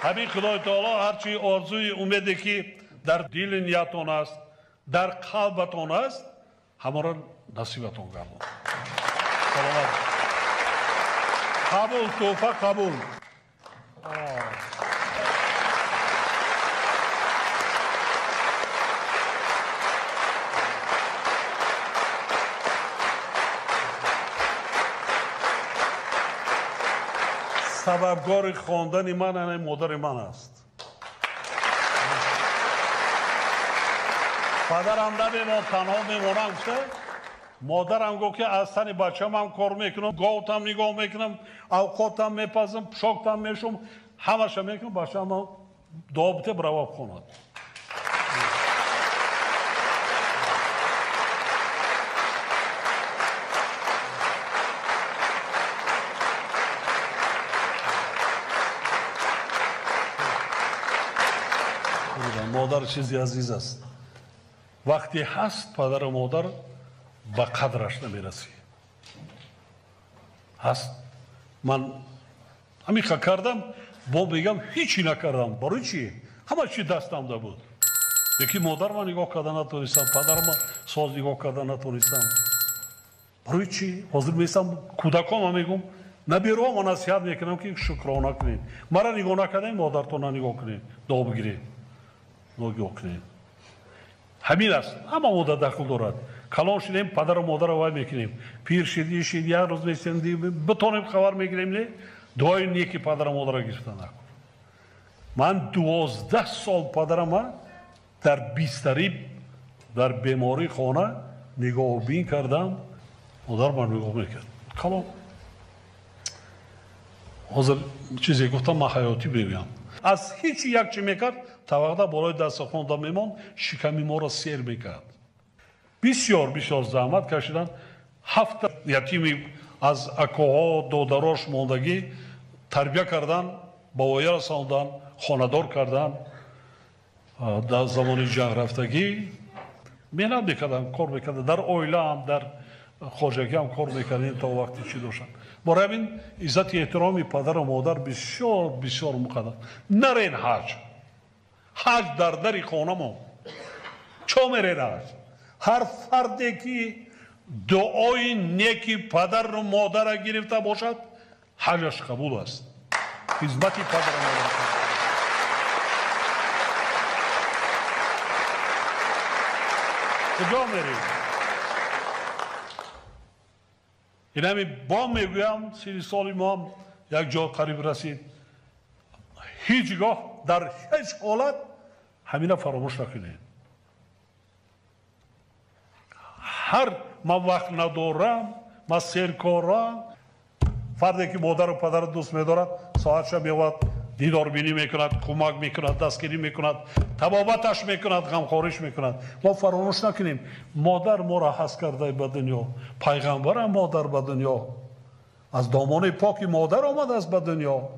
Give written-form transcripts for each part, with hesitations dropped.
Ҳамин Худои Таоло ҳарчи орзуи умеде ки дар дили ниятон аст, дар қалбатон аст, ҳамаро насибатон гардон. Саломат. Қабул, тӯҳфа қабул. Сабабгори хондани ман ана модари ман аст. Падарам намемон, танҳо мемонам гуфта, модарам гуфт ки аз тани бачамам кор мекунам, говтам нигоҳ мекунам, авқотам мепазам, пӯшоктам мешум, ҳамаша мекунам, бачаам дуо бите бирава хонад. Модар чизи азиз аст. Вақте ҳаст падару модар ба қадраш намерасӣ. Ҳаст. Ман ҳамиқа кардам, бо мегам ҳечи накардам. Барои чӣ? Ҳама чи дастамда буд. Лекин модарма нигоҳ карда натонистам, падарма соз нигоҳ карда натонистам. Барои чӣ? Ҳозир меистам кӯдаконма мегӯм, наберома насиҳат мекунам ки шукрона кунед. Мара нигоҳ накардем, модартона нигоҳ кунед, дуо бигиред. Нигоҳ кунед. Ҳамин аст, ҳама модар дахл дорад. Калон шудем, падару модарро вай мекунем. Пир шид, шид, як рӯз мешем, битонем хабар мегирем, не? Дуои неки падару модарро гирифта накун. Ман 12 сол падарама дар бистарӣ, дар бемории хона нигоҳубин кардам. Модар ман нигоҳ мекард. Калон. Ҳозир чизе гуфтам, ман ҳаётӣ мегӯям. Аз ҳеҷ як чи мекард, тавақда болои дастархонда мемонд, шиками моро сер мекард. Бисёр бисёр заҳмат кашиданд. 7 ятими аз акоҳо, додарош мондагӣ тарбия кардан, ба воя расондан, хонадор кардан. Дар замони ҷанг рафтагӣ меҳнат мекардам, кор мекардам. Дар оилаам, дар хоҷагиам кор мекардем то вақти чӣ доштам. Барои ҳамин иззати эҳтироми падару модар бисёр бисёр муқаддам. Нарен ҳаҷ. Ҳаҷ дар дари хонамо. Чо мерен ҳаҷ? Ҳар фарде ки дуои неки падару модарро гирифта бошад, ҳаҷаш қабул аст. Хизмати падару модар. Куҷо мерем? Инами бо мегӯям, 30 соли мо ҳам як ҷо қариб расид. Ҳеҷ гоҳ дар ҳеҷ ҳолат ҳамина фаромӯш накунед. Ҳар ман вақт надорам, ман серкорам. Фарде ки модару падарро дӯст медорад, соатша меояд, дидорбинӣ мекунад, кӯмак мекунад, дастгирӣ мекунад, табобаташ мекунад, ғамхориш мекунад. Мо фаромӯш накунем, модар моро ҳаст карда ба дунё, пайғамбарам модар ба дунё, аз домони поки модар омадааст ба дунё,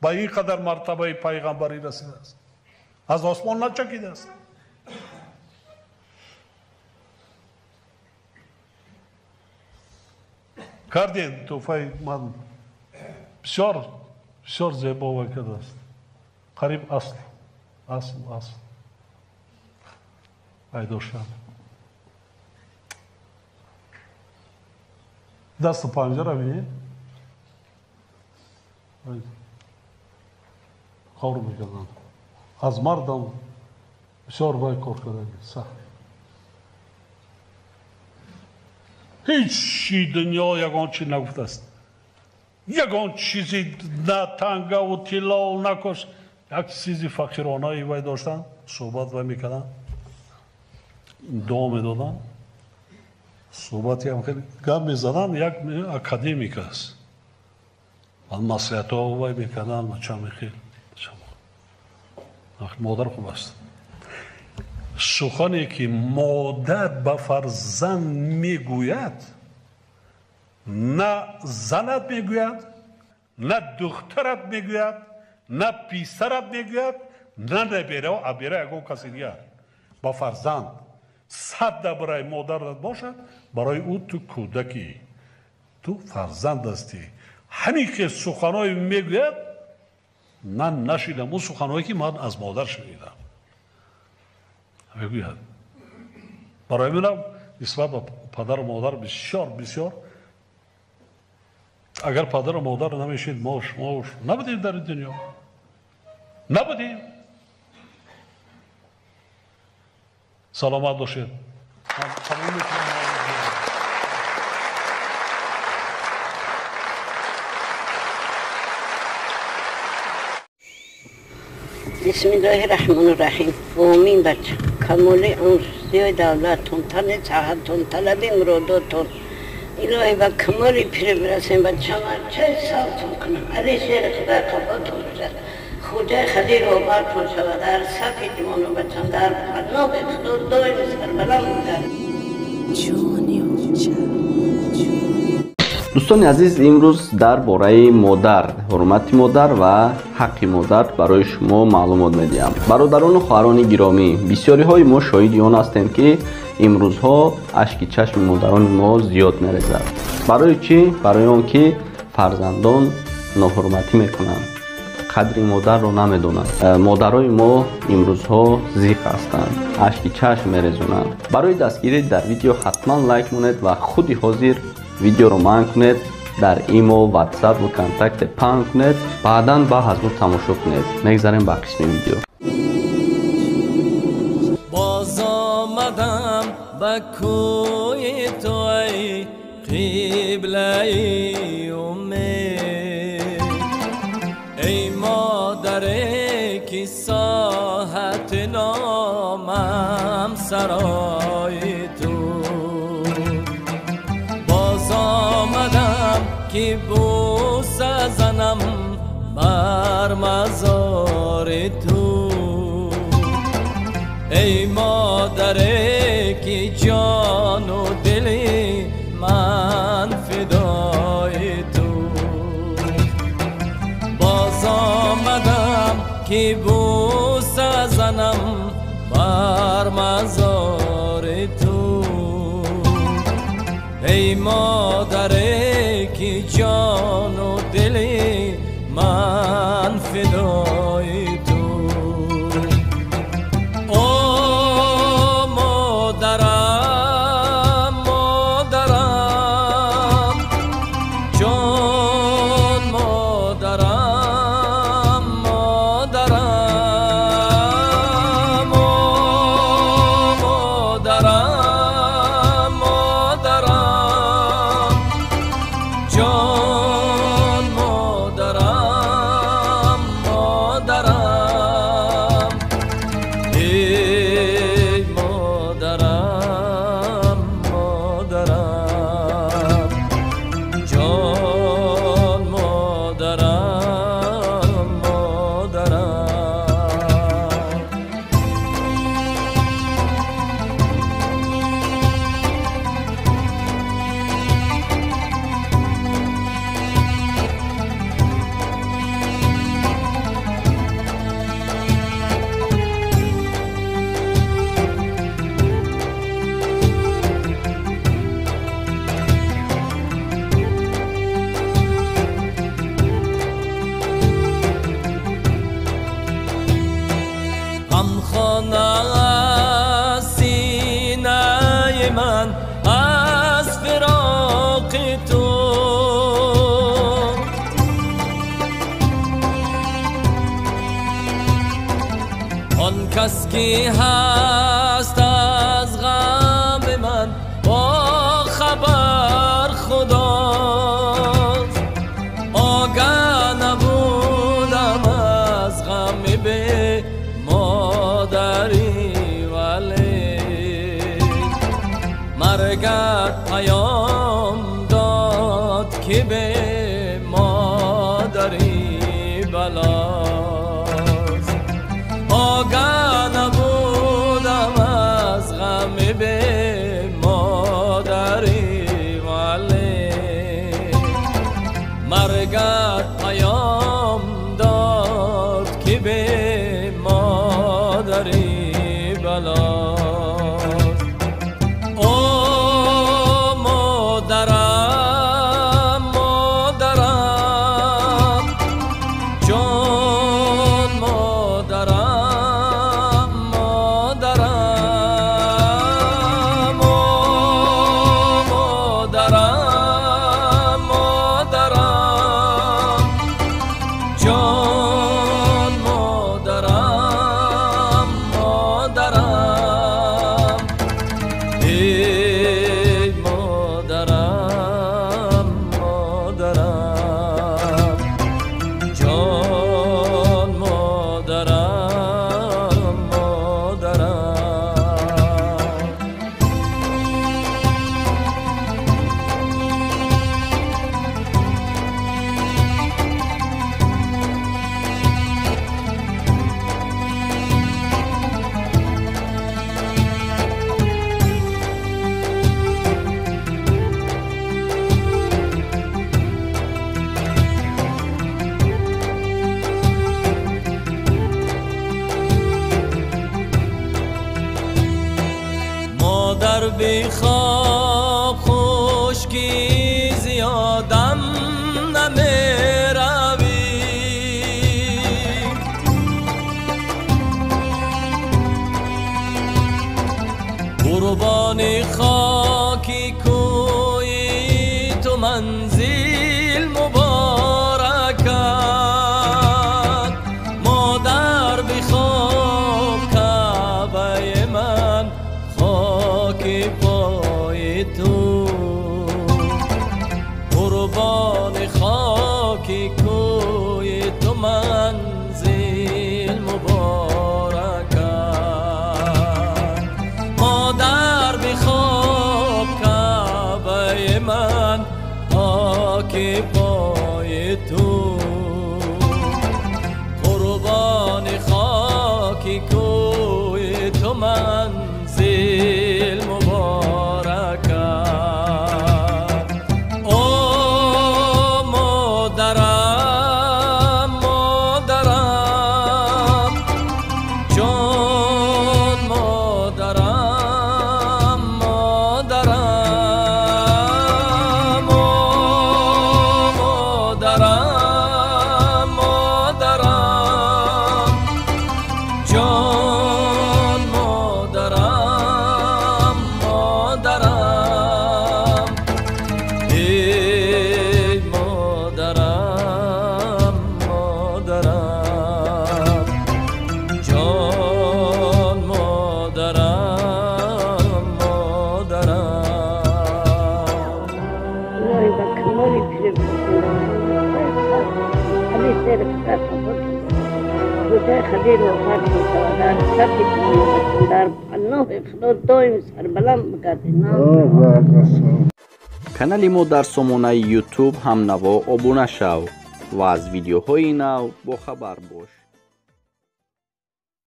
ба ин қадар мартабаи пайғамбарӣ расидааст, аз осмон начакидааст. Кардем тӯҳфаи ман бисёр бисёр зебо вай кардааст. Қариб асл, асл, асл пайдо шуд. Дасту панҷара бинед, кор мекарданд. Аз мардам бисёр вай кор кардаги, сахт. Ҳеҷ дунё ягон чи нагуфтааст. Ягон чизи на тангаву тиллову на кош, як чизи фақиронаи вай доштанд, суҳбат вай мекарданд, дуо медоданд, суҳбатиам хеле гап мезаданд. Як академик аст, маслиҳатҳо вай мекарданд, чанд хел. Модар хуб аст. Сухане ки модар ба фарзанд мегӯяд, на занат мегӯяд, на духтарат мегӯяд, на писарат мегӯяд, на набера, абера ягон каси дигар. Ба фарзанд 100 барои модарат бошад, барои ӯ ту кӯдакӣ, ту фарзанд ҳастӣ. Ҳамин ки суханое мегӯяд, Ман нашидам он суханҳое ки ман аз модар шунидам. Мегӯяд барои минам нисбат ба падару модар бисёр бисёр, агар падару модар намешид, мо шумо набудем дар дунё, набудем. Саломат бошед. Бисмиллоҳи-раҳмони-раҳим. Омин бача. Камоли умр, давлатон, тани саҳатон, талаби муродотон. Илоҳӣ ба камоли пирӣ бирасем, бача ман чай салтон кунам. Али шери Худой қабултон бошад. Хуҷаи Хадир обартон шавад. Дар сафи имону бачам, дар паноҳи Худо доим сарбаланд бошад. Дӯстони азиз, имрӯз дар бораи модар, ҳурмати модар ва ҳаққи модар барои шумо маълумот медиҳам. Бародарону хоҳарони гиромӣ, бисёриҳои мо шоҳиди он ҳастем, ки имрӯзҳо ашки чашми модарони мо зиёд мерезад. Барои чӣ? Барои он ки фарзандон ноҳурматӣ мекунанд, қадри модарро намедонанд. Модарои мо имрӯзҳо зиқ ҳастанд, ашки чашм мерезонанд. Барои дастгирӣ дар видео ҳатман лайк монед ва худи ҳозир видеоро манъ кунед, дар имо, ватсап ва контакте паҳн кунед, баъдан ба ҳазур тамошо кунед. Мегзарем ба қисми видео. Боз омадам ба кӯи ту, эй қиблаи умед, эй модаре ки соҳати номам сарои ту. Боз омадам ки бӯса занам бар мазори ту, эй модаре ки ҷону дили ман фидои ту. Боз омадам ки бӯса занам бар мазори ту, эй модаре ки ҷону дили ман фидои ту. О модарам, модарам, ҷон модарам, модарам, о модарам, модарам, ҷон модарам, модарам, эй модарам, модарам, ҷон модарам, модарам. Ғамхона синаи ман аз фироқи ту, он кас ки ҳаст аз ғами ман бо хабар Худост. Огаҳ набудам аз ғами бе модарӣ, вале маргат паём дод ки бе модарӣ балост. Огаҳ набудам аз ғами бе модарӣ, вале маргат паём дод ки бе модарӣ балост. О модарам, модарам, ҷон قربان خاکی کوی تو منزل مبارکت مادر بخواب کعبه من خاک پای تو قربان خاک کوی تو منزل مبارکت مادر بخواب کعبه من خاک پای تو قربان خاک کوی تو منزل مبارکت او مادرم مادرم جان مادرم مادرم او مادرم مادرم جان مادرم مادرم ای مادرم مادرم جان مادرم مادرم الهی به کمال پیره برسیم علی شیر خدا خدای خبیر وفات شود در سطح در پناه خدا دائم سربلند بگردید. Канали мо дар сомонаи YouTube ҳамнаво обуна шав ва аз видеоҳои нав бохабар бош.